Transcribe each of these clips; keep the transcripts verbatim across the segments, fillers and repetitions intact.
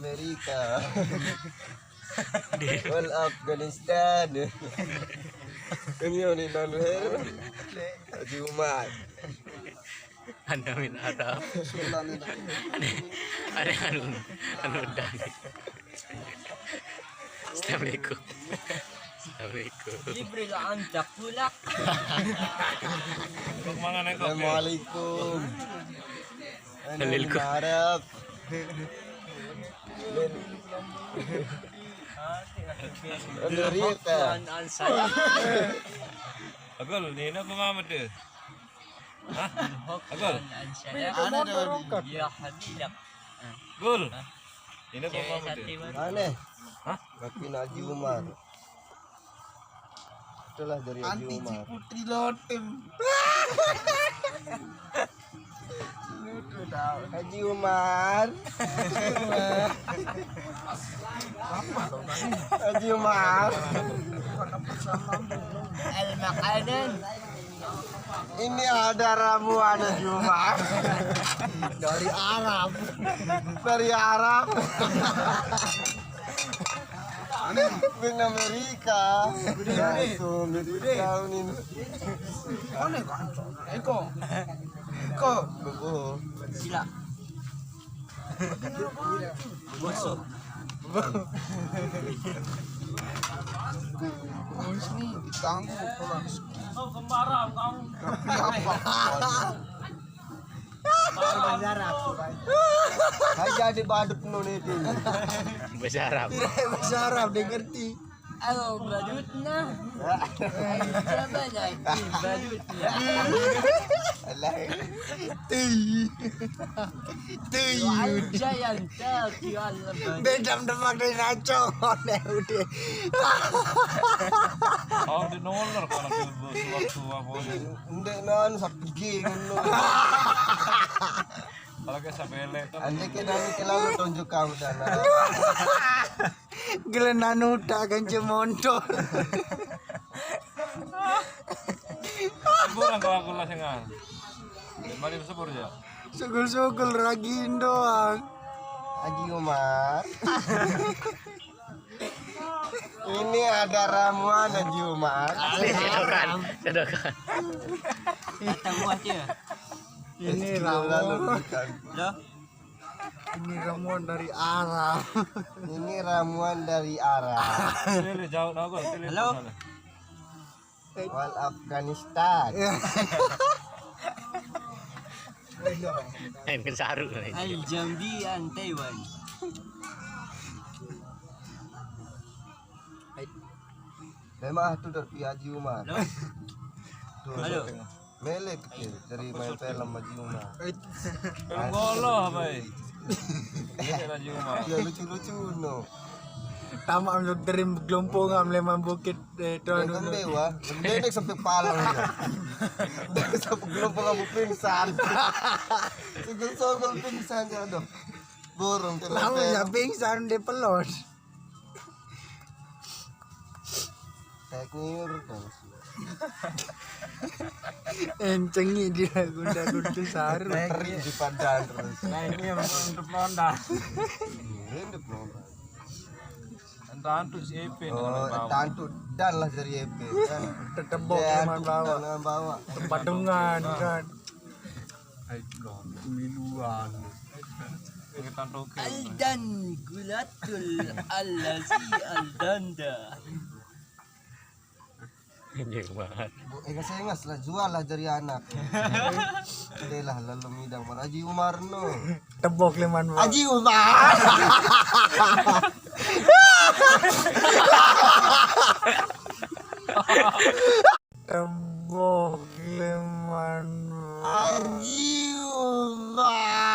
Amerika. Wal Afghanistan. Ini orang Indonesia. Haji Umar. Anda min Arab. Ada, ada anu, anu dah. Assalamualaikum. Assalamualaikum. Jibril, anta pula. Assalamualaikum. Halilku. Arab. Amerika. Agol, ini apa mama tu? Hah? Agol. Ada dah. Ya, Habibak. Gol. Ini apa mama tu? Aneh. Hah? Tapi Haji Umar. Itulah dari Haji Umar. Putri Lotem. Haji Umar. Haji Umar. Al makanan. Ini ada ramuan Haji Umar. Dari Arab. Dari Arab. Bin Amerika. Langsung dari tahun ini. Mana kanca? Eko. Eko. Sila. Bosok. Bos ni ditanggung orang. Tapi apa? Saya jadi badut noni itu. Bahasa Arab. Bahasa Arab dia ngerti. Ayo, badut nah. Ayo, coba lagi badut nah. Alah. Tui. Tui. Aja yang tak jual badut. Bedam demak dari racun. Udah. Oh, di nomor kalau suatu apa. Ndek nan satu G ngono. Kalau ke sapele kan. Anjir, kita ni kalau tunjuk kau sana. Gila nanu tak kan cemontor. Kurang kalau aku lah sengah. Mari sepur ya. Sugul-sugul ragin doang. Haji Umar. Ini ada ramuan Haji Umar. Sedokan, sedokan. Kata buah dia. Ini ramuan. Loh? Ini ramuan dari Arab. Ini ramuan dari Arab. Halo. Wal Afghanistan. Ya. Main ke saru. Al Jambi an Taiwan. Memang tu dari Haji Umar. Halo. Tuh, halo. Mele kecil dari main film Haji Umar. Film golo apa, eh? Ini Haji Umar. Ya lucu-lucu no. Tamak ambil dream gelompong am leman bukit. Eh, tuan dulu. Kan dewa, kan dia sampai palang ya. Dia sampai gelombang aku pingsan. Sugul-sugul pingsan ya, aduh. Burung tuh. Lama ya pingsan dia pelot. Kayak ngiur terus. Encengi dia gunda-gunda saru. Teri di padan terus. Nah, ini yang untuk londa. Ini untuk londa. Tantu si Epe. Oh, tantu dan lah dari Epe kan. Tetebok ya, dengan bawa. Dengan bawa. Tempat dengan kan. Ayo, miluan. Aldan gulatul allazi aldanda. Anjing banget. Ega sengas lah, jual lah dari anak. Udah lah, lalu midang mar Haji Umar no. Tebok leman, Bang. Haji Umar. Tebok leman, Bang. Haji Umar.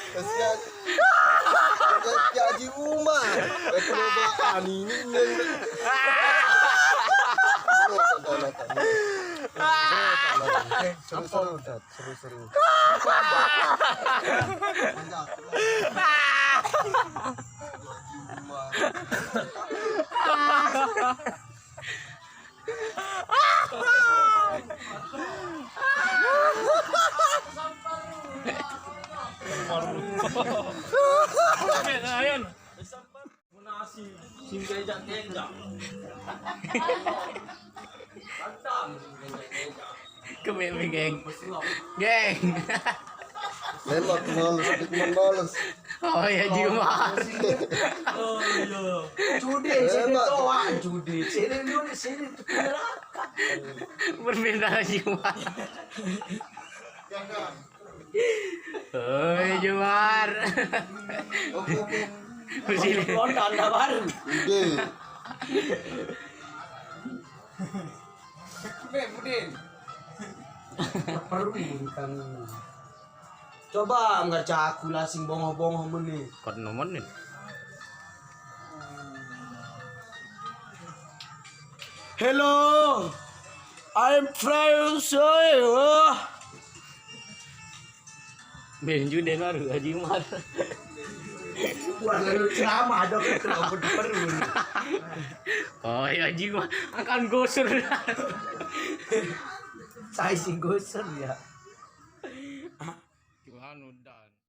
Kasihan. Kasihan di rumah. Aku lupa ini. Seru-seru, Dad. Seru-seru. Kebebe, geng. Geng. Lelot males, Lukman males. Oh ya, Jumar. Oh iya. Judi sini Enak. Toa, judi sini dulu sini tuh neraka. Berbeda, Jumar. Oi, Jumar. Bersini. Kontan baru. Ide. Be Budin. Perlu kan. Coba nggak caku lah sing bongoh-bongoh meni. Kot nomor nih. Hello. I'm Fry Soy. Wah. Benju denaru Haji Umar. Wah, lalu ceramah dong, kenapa perlu? Oh ya, Haji Umar akan gusur. Saya sih gusur ya. Tuhan udah.